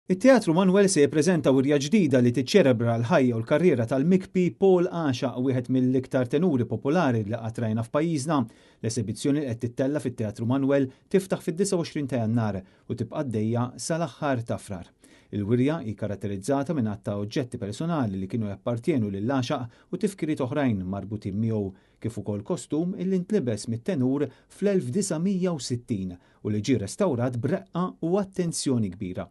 It-Teatru Manoel se jippreżenta wirja ġdida li tiċċelebra l-ħajja u l-karriera tal-mikpi Paul Għaxaq, wieħed mill-iktar tenuri popolari li qatt rajna f'pajjiżna. L-esebizzjoni li qed tittella' fit-Teatru Manoel tiftaħ fid-29 ta' Jannar u tibqa' għaddejja sal-aħħar ta' Frar. Il-wirja hi karatterizzata minn għadd ta' oġġetti personali li kienu jappartjenu lil Għaxaq u tifkiriet oħrajn marbutin miegħu, kif ukoll kostum illi ntlibes mit-tenur fl-1960 u li ġie restawrat b'reqqa u attenzjoni kbira.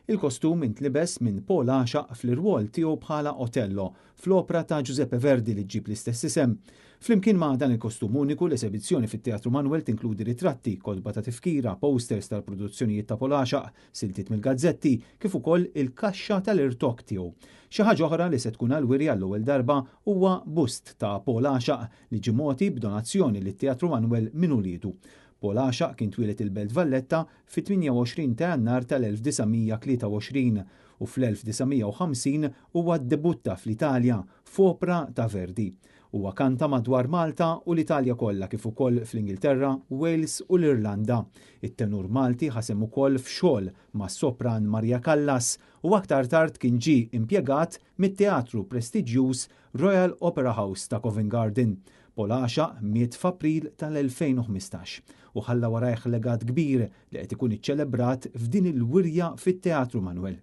Il-kostum intlibes minn Paul Għaxaq fl-irwol tiegħu bħala Otello fl-opra ta' Giuseppe Verdi li ġġib l-istess isem. Flimkien ma' dan il-kostum uniku, l-esebizzjoni fit-Teatru Manoel tinkludi ritratti, kotba ta' tifkira, posters tal-produzzjonijiet ta' Paul Għaxaq, siltiet mill-gazzetti, kif ukoll il-kaxxa tal-irtokk tiegħu. Xi ħaġa oħra li se tkun għall-wirja għall-ewwel darba huwa bust ta' Paul Għaxaq li ġie mogħti b'donazzjoni lit-Teatru Manoel minn uliedu. Paul Għaxaq kien twieled il-Belt Valletta fit-28 ta' Jannar tal-1923 u fl-1950 huwa ddebutta fl-Italja f'opra ta' Verdi. Huwa kanta madwar Malta u l-Italja kollha kif ukoll fl-Ingilterra, Wales u l-Irlanda. It-tenur Malti ħa sehem ukoll f'xogħol mas-sopran Maria Callas u aktar tard kien ġie impjegat mit-teatru prestiġjuż Royal Opera House ta' Covent Garden. Paul Għaxaq miet f'April tal-2015 u ħalla warajh legat kbir li qed ikun iċċelebrat f'din il-wirja fit-Teatru Manoel.